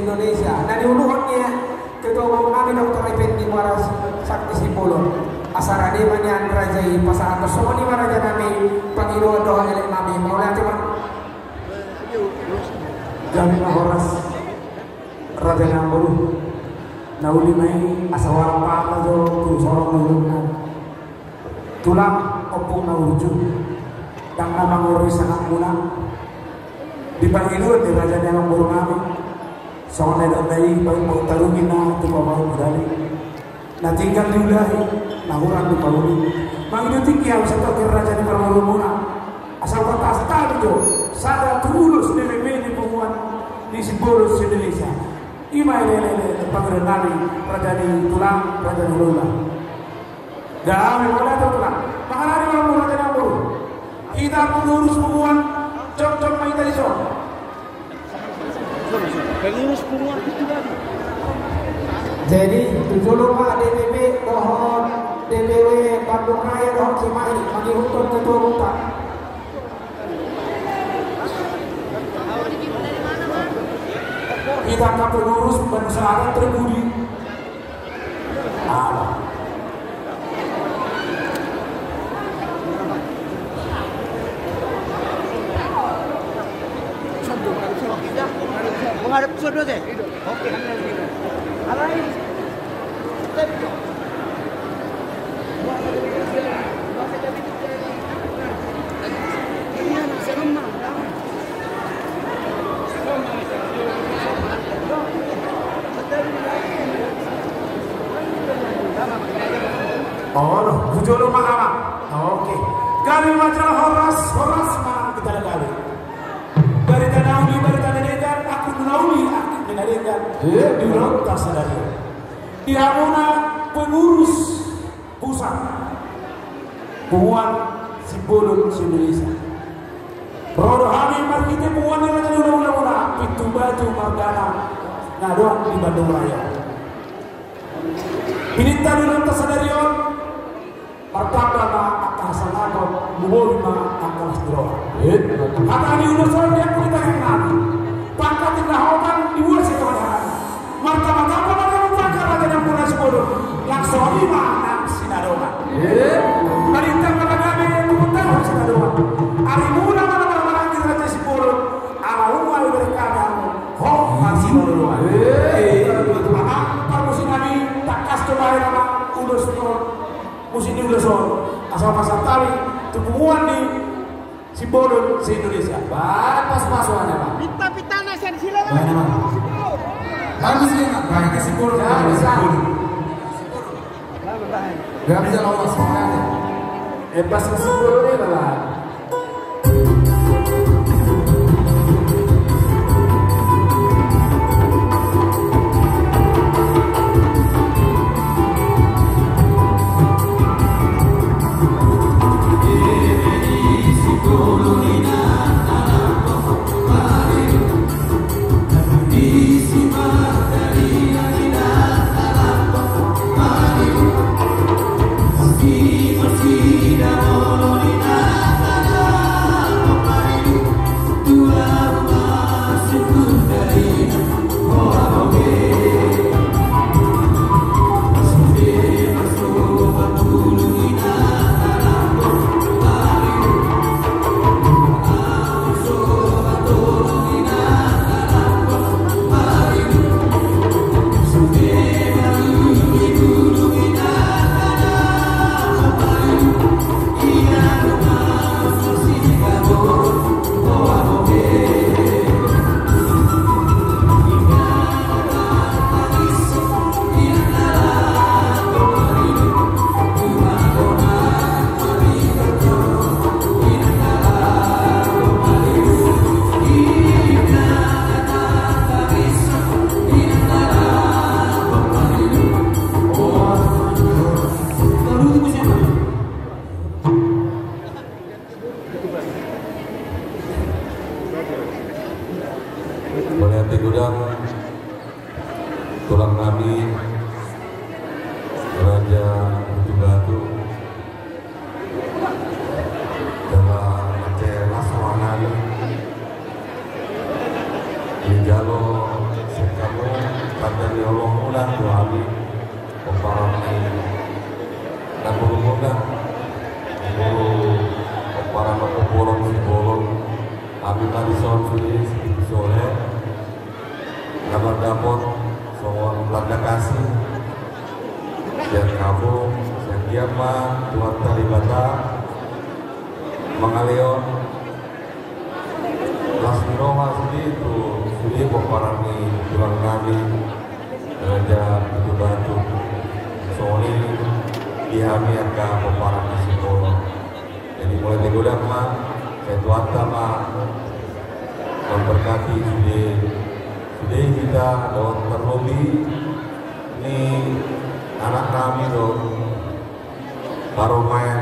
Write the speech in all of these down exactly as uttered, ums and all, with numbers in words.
Indonesia. Na niuluhon ni ketua umum nami Doktor Effendi Muara Sakti Simbolon. Asa rade ma nian raja i pasahathon, songon i ma raja nami, pangidoan dohot elek nami, mauliate ma. Gabe ma horas raja nami boru. Na uli ma i asa huarap hata jo tu sorong ni ulaon nami. Tulang, ompung na burju, ndang na mangorui sangap muna. Di pangidoan ni raja ni amang boru nami, songon na didok na i, baen ma tarungin na tu pabaen gudali. Na tinggal diulahi, na hurang dipauli. Mangido tingki ahu satoke raja ni parboruon muna. Asa hupasahat hami jo sada tu ulos D P P ni punguan ni Simbolon se-Indonesia. I ma elek, elek, elek pangidoan nami, raja ni tulang, raja ni hulahula. Gabe ma, mauliate ma tulang. Mangarade ma muna, raja nami boru. Hita pengurus punguan, jongjong ma hita dison. Pengurus punguan itu tadi. Jadi, tu jolo ma D P P dohot D P W Bandung Raya dohot Cimahi, mangihuthon ketua umumta. Hita angka pengurus, bangsa adat terbudi. Ala. Menghadap ke sana deh. Oke. Alai. Olo, tu jolo ma, amang. Oke. Gabe ma jala horas, horas ma hita gabe. Barita na uli, barita na denggan, akhir na uli, akhir na denggan. Iya. Di ulaonta sadari on. Di hamuna pengurus pusat punguan Simbolon se-Indonesia. Ro do hami marhite punguan ni raja ni hulahula muna, Pintu Batu Margana, na adong di Bandung Raya. Pinta di ulaonta sadari on, martamba ma angka hasangapon, lumobi ma angka las ni roha. Hata ni ulos on, di angka ni tarik nami. Pangkat ni na hotang dibuat si Tuhan. Martamba-tamba ma di angka raja ni punguan Simbolon. Langsung i ma nang sinadongan. Balintang ma na gabe tu punguan sinadongan. Ari muna ma na marhaha di raja Simbolon. Ala unang dibereng hami hamu. Ho, marsinadongan. Amang parmusik nami, tangkas do bahen amang ulos on. Musik ni ulos on, asa pasahat hami tu punguan ni Simbolon se-Indonesia. Baen pasupasu, amang. Pinta-pinta na sian sila. Baen, amang. Baen musik, amang. Baen ke Simbolon. Ya, bisa. Simbolon. Gak bisa lolos, amang. Eh, pas ke Simbolon ini, amang. Mauliate godang tulang nami, Raja Pintu Batu, jala mansai las roha nami dijalo Hamu tanda ni holongmuna tu hami, pomparan ni namborumuna, namboru pomparan Ompu Bolon Simbolon. Hami ma dison sude, sude na mandapot songon tanda kasih sian hamu. Sai anggiat ma Tuhanta Debata mangalehon las ni roha sude tu sude pomparan ni tulang nami Raja Batu-batu. Songon i di hami angka pomparan ni Simbolon. Jadi mauliate godang ma, sai Tuhanta ma memberkati sude, sude hita dohot tarlobi ni anak nami dohot parumaen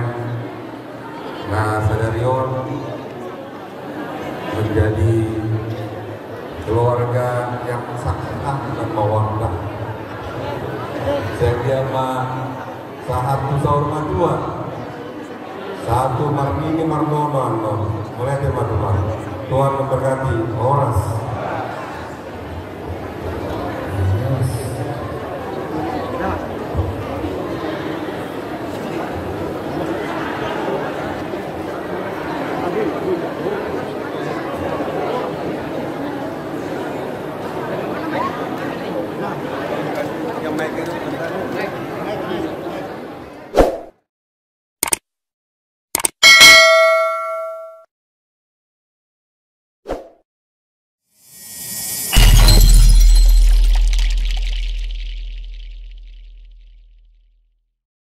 na sadari on menjadi keluarga yang sangat akrab dan mawaddah. Sai anggiat ma sahat tu saur matua, sahat tu marnini marnono annon. Mauliate ma Tuhan. Tuhan memberkati. Horas.